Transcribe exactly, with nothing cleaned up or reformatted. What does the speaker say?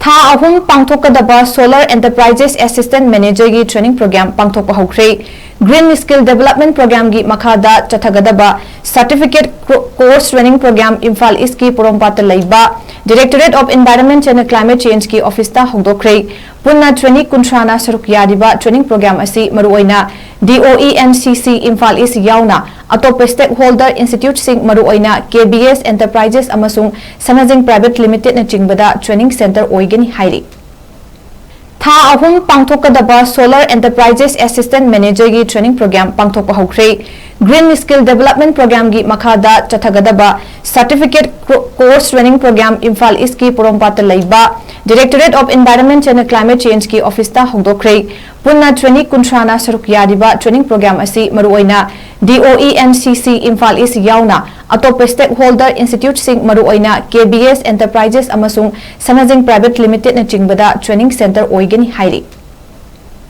ꯊꯥ ꯑꯍꯨꯝ ꯄꯥꯡꯊꯣꯛꯀꯗꯕ Solar Enterprises Assistant Managerꯒꯤ training program ꯄꯥꯡꯊꯣꯛꯄ ꯍꯧꯈ꯭ꯔꯦ꯫ Green Skill Development Programꯒꯤ ꯃꯈꯥꯗ ꯆꯠꯊꯒꯗꯕ Certificate Course Training Program Imphal ꯏꯁꯀꯤ ꯄꯣꯔꯣꯝꯄꯥꯠꯇ ꯂꯩꯕ Directorate of Environment and Climate Changeꯀꯤ officeꯇ ꯍꯧꯗꯣꯛꯈ꯭ꯔꯦ꯫ ꯄꯨꯟꯅ trainee ꯀꯨꯟꯊ꯭ꯔꯥꯅ ꯁꯔꯨꯛ ꯌꯥꯔꯤꯕ training program ꯑꯁꯤ ꯃꯔꯨꯑꯣꯏꯅ DOE and CC ꯏꯝꯐꯥꯜ ꯏꯁ ꯌꯥꯎꯅ ꯑꯇꯣꯞꯄ stakeholder instituteꯁꯤꯡ ꯃꯔꯨꯑꯣꯏꯅ KBS Enterprises ꯑꯃꯁꯨꯡ ꯁꯅꯥꯖꯤꯡ Private Limitedꯅꯆꯤꯡꯕꯗ training center ꯑꯣꯏꯒꯅꯤ ꯍꯥꯏꯔꯤ꯫ ꯊꯥ ꯑꯍꯨꯝ ꯄꯥꯡꯊꯣꯛꯀꯗꯕ Solar Enterprises Assistant Managerꯒꯤ training program ꯄꯥꯡꯊꯣꯛꯄ ꯍꯧꯈ꯭ꯔꯦ꯫ Green Skill Development Programꯒꯤ ꯃꯈꯥꯗ ꯆꯠꯊꯒꯗꯕ Certificate Course Training Program Imphal ꯏꯁꯀꯤ ꯄꯣꯔꯣꯝꯄꯥꯠꯇ ꯂꯩꯕ Directorate of Environment and Climate Changeꯀꯤ officeꯇ ꯍꯧꯗꯣꯛꯈ꯭ꯔꯦ꯫ ꯄꯨꯟꯅ trainee ꯀꯨꯟꯊ꯭ꯔꯥꯅ ꯁꯔꯨꯛ ꯌꯥꯔꯤꯕ training program ꯑꯁꯤ ꯃꯔꯨꯑꯣꯏꯅ DOE and CC ꯏꯝꯐꯥꯜ ꯏꯁ ꯌꯥꯎꯅ ꯑꯇꯣꯞꯄ stakeholder instituteꯁꯤꯡ ꯃꯔꯨꯑꯣꯏꯅ KBS Enterprises ꯑꯃꯁꯨꯡ ꯁꯅꯥꯖꯤꯡ Private Limitedꯅꯆꯤꯡꯕꯗ training center ꯑꯣꯏꯒꯅꯤ ꯍꯥꯏꯔꯤ꯫